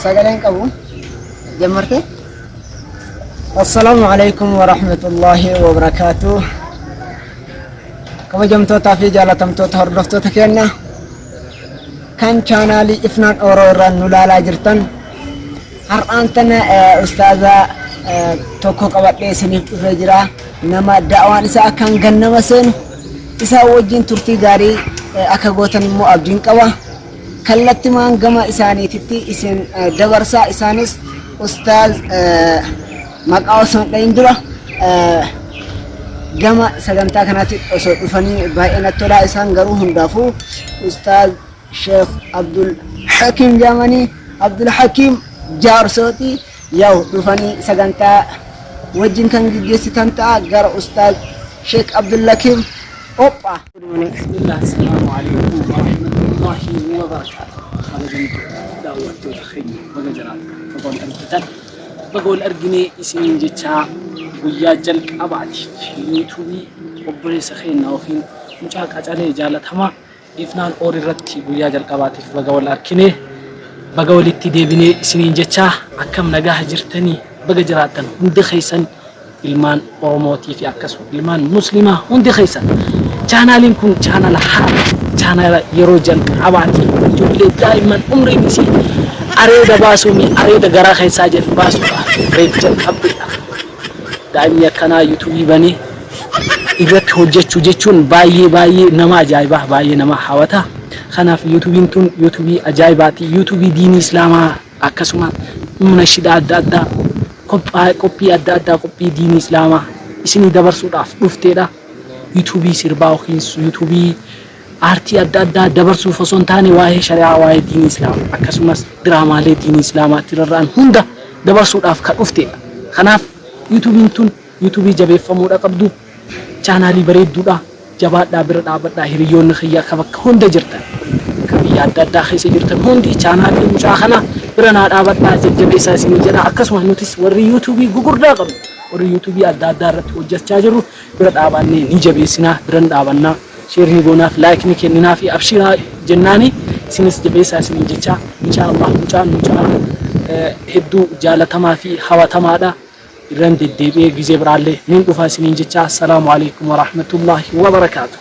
Sagaleen qabu. Jammarte? Assalaamu alaikum wa rahmatullahi wa barakaatuh. Kabajamtootaa fi jaalatamtoota hordoftoota keenya kan chaanaalii Ifnaan Ooroo irraa nu laalaa jirtan har'aan tana ustaaza tokko qabadhee isiniif dhufee jira. Nama da'waan isaa akkaan gannama seenu isaa wajjin turtii gaarii akka gootan immoo abdiin qaba. Kallattimaan gama isaaniititti isin dabarsa. Isaanis ustaaz maqaa osoo hin dhahin dura gama sagantaa kanaatti osoo dhufanii baay'ee natti tola. Isaan garuu hundaafuu ustaaz Sheekh Abdul Hakiim jedhamanii Abdul Hakiim Jaarsooti yaa'u dhufanii sagantaa wajjin kan gaggeessitan ta'a gara ustaaz Sheekh Abdul Hakiim qophaa. Bismillah, Assalamu alaikum wa rahmatullahi wa barakatuh. Kabajamtoota daawwattoota keenya baga jiraattan baga wal argitan baga wal arginee isiniin jechaa guyyaa jalqabaatiif yuutuubii obboleessa keenya yookiin mucaa qacalee jaalatamaa Ifnaan Oor irratti guyyaa jalqabaatiif baga wal arkinee baga walitti deebinee isiniin jechaa akkam nagaa jirtanii baga jiraattan hundi keessan ilmaan Oromootii fi akkasuma ilmaan Muslimaa hundi keessan. Chaanaaliin kun chaanaala haaraa chaanaala yeroo jalqabaatiif ijoollee daa'imman umriin isii areeda baasuun areeda garaa keessaa jedhu baasuudhaaf reef jalqabdeedha. Daa'imni akkanaa yuutuubii banee irratti hojjechuu jechuun baay'ee baay'ee nama ajaa'ibaa baay'ee nama hawata. Kanaaf yuutuubiin tun yuutuubii ajaa'ibaati. Yuutuubii diinii Islaamaa akkasuma munashida adda addaa qophii adda addaa qophii diinii Islaamaa isinii dabarsuudhaaf dhufteedha. Yuutuubii sirbaa yookiin yuutuubii aartii adda addaa dabarsuuf osoo hin taane waa'ee shari'aa waa'ee diinii Islaamaa akkasumas diraamaalee diinii Islaamaatti rarra'an hunda dabarsuudhaaf kan dhufteedha. Kanaaf yuutuubiin tun yuutuubii jabeeffamuudha qabdu chaanaalii bareedduudha. Jabaadhaa bira dhaabadhaa hiriyyoonni kiyya akka bakka hunda jirtan akka biyya adda addaa keessa jirtan hundi chaanaalii mucaa kana bira naa dhaabadhaa jajjabeessaa isinii jedha. Akkasuma nutis warri yuutuubii gugurdaa qabnu warri yuutuubii adda addaa irratti hojjechaa jirru bira dhaabannee ni jabeessinaa bira ni dhaabannaa sheer ni goonaaf laayik ni kenninaa fi abshiraa jennaani isinis jabeessaa isiniin jechaa inshaa Allah mucaan mucaa hedduu jaalatamaa fi hawatamaadha. Irran deddeebi'ee gizee biraallee nin dhufa isiniin jechaa assalaamu alaikum warahmatullaahi wabarakaatu.